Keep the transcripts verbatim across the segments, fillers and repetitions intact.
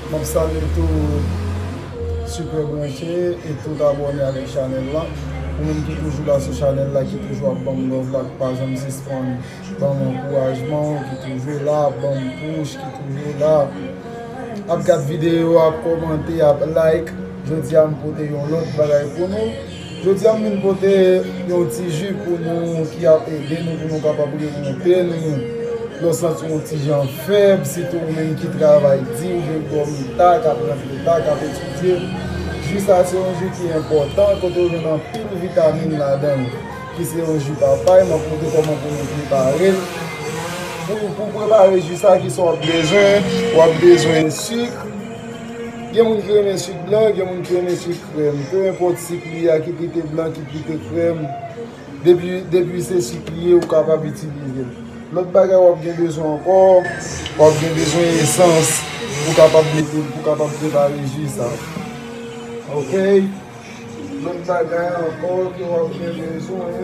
M ap salye tout sipè branche e tout abòne avèk chanèl la. Ou menm ki toujou la sou chanèl la, ki toujou ap ban m love la, ki pa janm sispann ban m ankourajman, ki toujou la ap ban m push, ki toujou la ap gad videyo, ap kòmante, ap like. Jodi a m pote yon lòt bagay pou nou. Jodi a m vin pote yon ti ji pou nou ki ap ede nou pou nou kapab remonte nou. Lè w santi w yon ti jan fèb, sitou ou menm ki travay di, ou gen dòmi ta, k ap rantre ta, k ap etidye. Ji sa se yon ji ki enpòtan, kote w jwenn anpil vitamin ladan l, ki se yon ji papay. M ap montre kòman pou nou prepare l. Pou, pou prepare ji sa, kisa w ap bezwen? W ap bezwen sik. Gen moun ki renmen sik blan, gen moun ki renmen sik krèm. Pe enpòt sik li a, kit li te blan, kit li te krèm, depi, depi se sik li ye, ou kapab itilize l. Lòt bagay w ap gen bezwen ankò, w ap gen bezwen esans pou kapab mete, pou kapab prepare ji sa. Oke? Lòt bagay ankò ke w ap gen bezwen,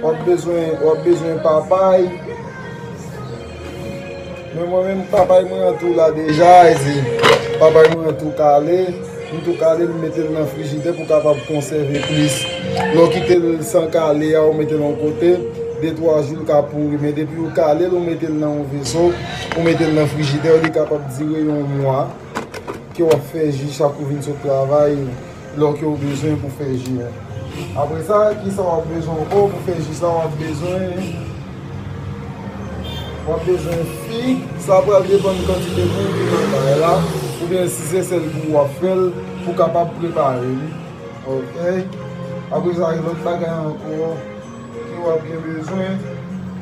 w ap bezwen, w ap bezwen papay. Men mwen menm, papay mwen an tou la deja, e se papay mwen an tou kale. M tou kale l, m mete l nan frijidè pou kapab konsève plis. Lè w kite l san kale a, ou mete l yon kote, de twa jou l ka pouri. Men depi ou kale l, ou mete l nan yon veso, ou mete l nan frijidè, li kapab dire yon mwa. Ke w ap fè ji chak ou vin sot travay, lè ke w bezwen pou fè ji a. Apre sa, kisa w ap bezwen ankò pou fè ji sa? W ap bezwen, w ap bezwen fig. Sa pral depann kantite moun ki nan kay la, oubyen si se sèl pou w ap fè l, pou kapab prepare li. Oke? Apre sa, lòt bagay ankò ke w ap gen bezwen,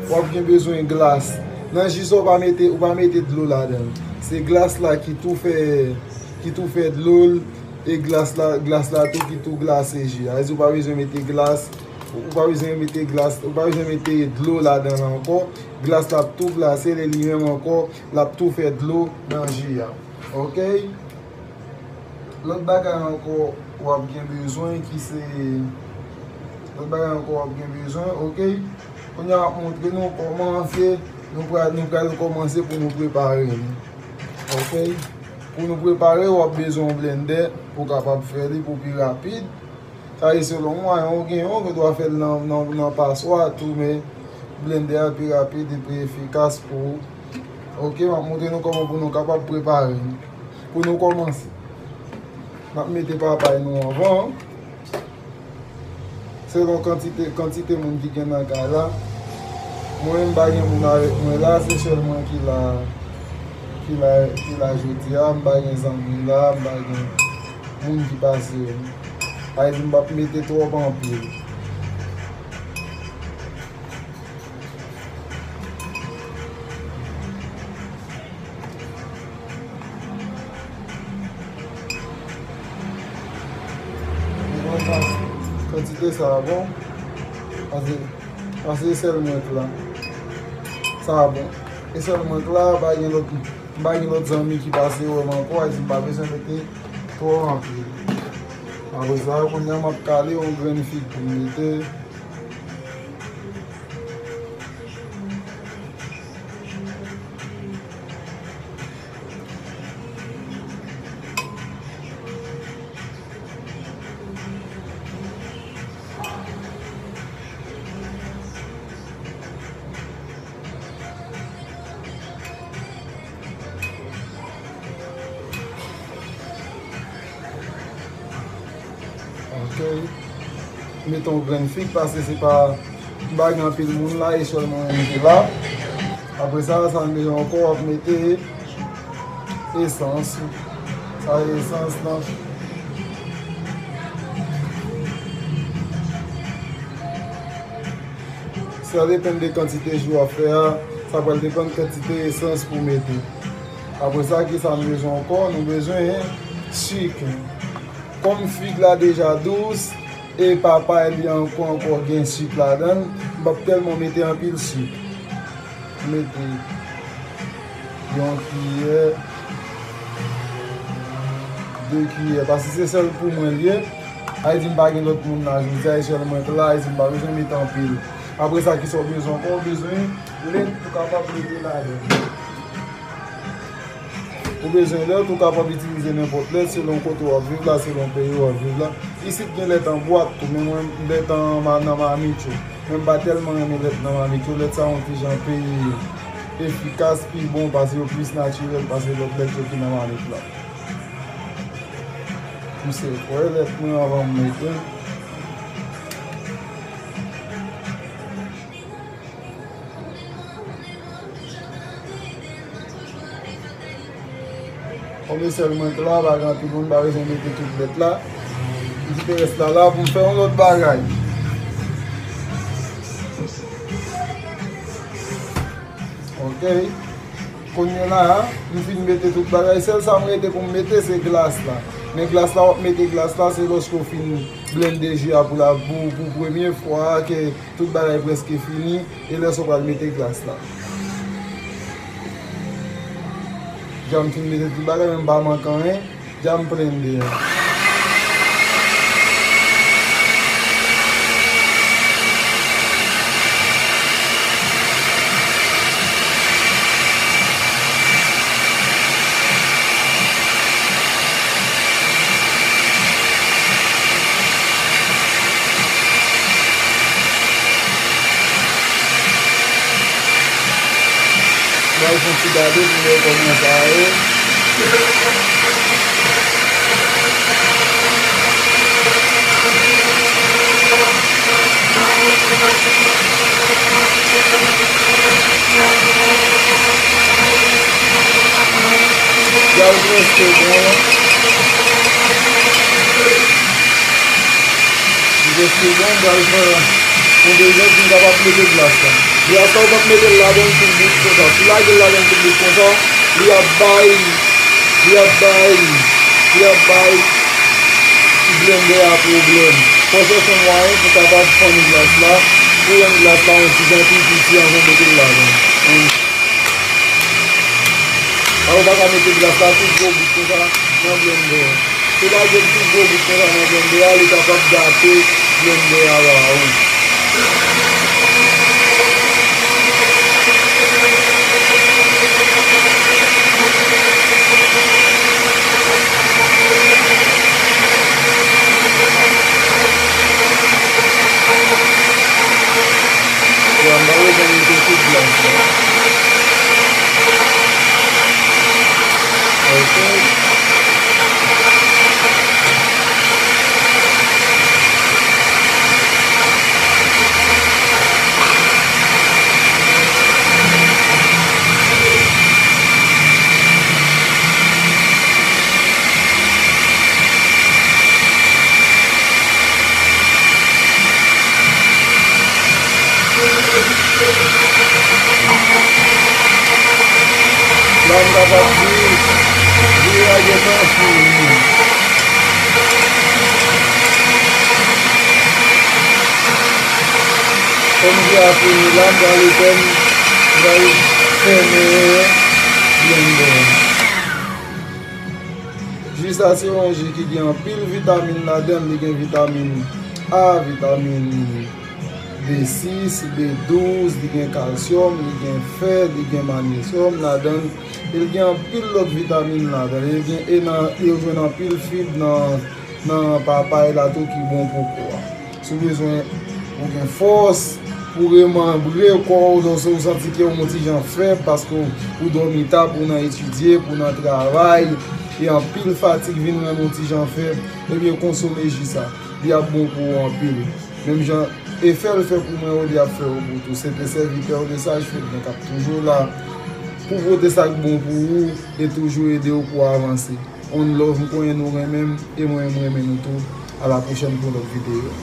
w ap gen bezwen glas. Nan ji sa, ou pa mete, ou pa mete dlo ladan l. Se glas la ki tou fè, ki tou fè dlo l, e glas la, glas la tou ki tou glase ji a. Sa vle di ou pa bezwen mete glas, ou pa bezwen mete glas, ou pa bezwen mete dlo ladan l ankò. Glas la ap tou glase l, e li menm ankò, l ap tou fè dlo nan ji a. Oke? Lòt bagay ankò w ap gen bezwen ki se, lòt bagay ankò w ap gen bezwen, oke? Kounye a m ap montre nou kòman se, nou pral, nou pral kòmanse pou nou prepare li. Oke? Pou nou prepare, w ap bezwen yon blendè pou w kapab fè li pou pi rapid. Sa se selon mwen, ou gen yon, ou dwa fè l nan, nan, nan paswa tou, men blendè a pi rapid epi efikas pou ou. Oke, m ap montre nou kòman pou nou kapab prepare l. Pou nou kòmanse, n ap mete papay nou anvan. Selon kantite, kantite moun ki gen nan kay la. Mwen, m pa gen moun avèk mwen la, se sèl mwen ki la, ki la, ki la jodi a. M pa gen zanmi la, m pa gen moun ki pase. Sa vle di m p ap mete twòp anpil. Kantite sa a bon. Paske, paske e sèl mwen k la. Sa a bon. E sèl mwen k la, pa gen lòt, pa gen lòt zanmi ki pase wè m ankò, sa vle di m pa bezwen mete twò anpil. Apre sa, kounye a m ap kale yon grenn fig pou m mete. Ok. Mete yon grenn fig, paske se pa, m pa gen anpil moun la, e sèlman mwen menm ki la. Apre sa, sa n bezwen ankò, w ap mete esans. Sa e esans lan. Sa depann de kantite ji w ap fè a, sa pral depann kantite esans pou w mete. Apre sa, kisa nou bezwen ankò? Nou bezwen sik. Kòm fig la deja dous, e papay li ankò, ankò gen sik ladan l, m p ap tèlman mete anpil sik. Mete yon kiyè, de kiyè, paske se sèl pou mwen l ye. Ayiti m pa gen lòt moun la jodi a, e sèl mwen k la, Ayiti m pa bezwen mete anpil. Apre sa, kisa w bezwen ankò? Ou bezwen lèt pou kapab mete ladan. Ou bezwen lèt, ou kapab itilize nenpòt lèt selon kote w ap viv la, selon peyi w ap viv la. Isit gen lèt an bwat tou, men mwen lèt an ma-, nan mamit yo. Men m pa tèlman renmen lèt nan mamit yo, lèt sa yon ti jan pi efikas, pi bon, paske yo plis natirèl pase lòt lèt yo ki nan mamit la. M se kwè lèt mwen anvan m mete. Kòm e sèl mwen k la, pa gen anpil moun, pa bezwen mete tout lèt la. M kite rès la la pou m fè yon lòt bagay. Ok. Kounye la a, m fin mete tout bagay. Sèl sa m rete pou m mete, se glas la. Men glas la, w ap mete glas la, se lòske w fin blende ji a pou la, pou, pou premye fwa a, ke tout bagay prèske fini, e lè sa w pral mete glas la. Dja m fin mete tout bagay, men m pa manke anyen. Dja m plen de a. Pral fè yon ti gade pou wè kòman sa ye. Pral prèske bon. Li prèske bon, m pral fè yon dezèm pou m kapab mete glas la. Glas la, ou p ap mete l ladan l tout bout konsa. Si w lage l ladan l tout bout konsa, li ap bay, li ap bay, li ap bay blendè a pwoblèm. Fò w chèche yon mwayen pou w kapab fann glas la, pou rann glas la yon ti jan pi piti anvan w mete l ladan. Alò, ou pa ka mete glas la tout gwo bout konsa nan blendè a. Si w lage l tout gwo bout konsa nan blendè a, li kapab gate blendè a ba ou. Ya, m pa bezwen mete tout glas la. Ok. La m kapab di, vye a gentan fini. Kòm vye a fini la, m pral etèn, m pral fèmen blendè a. Ji sa se yon ji ki gen anpil vitamin ladan l, li gen vitamin A, vitamin B sis, B douz, li gen kalsyòm, li gen fè, li gen manyezyòm ladan l, e l gen anpil lòt vitamin ladan l, e l gen, e nan, e w jwenn anpil fib nan, nan papay la tou ki bon pou kò a. Si w bezwen pou gen fòs, pou remanbre kò w, donk si w santi ke w yon ti jan fèb paske w, ou dòmi ta, pou w nan etidye, pou w nan travay, e anpil fatig vin rann ou ti jan fèb, ebyen konsome ji sa. Li ap bon pou ou anpil. Menm jan efè l fè pou mwen, li ap fè ou pou tou. Se te sèvitè w de sa, Fedna k ap toujou la pou pote sa k bon pou ou e toujou ede w pou w avanse. On love, m konnen nou renmen m, e mwen, m renmen nou tou. A la pwochèn pou lòt videyo.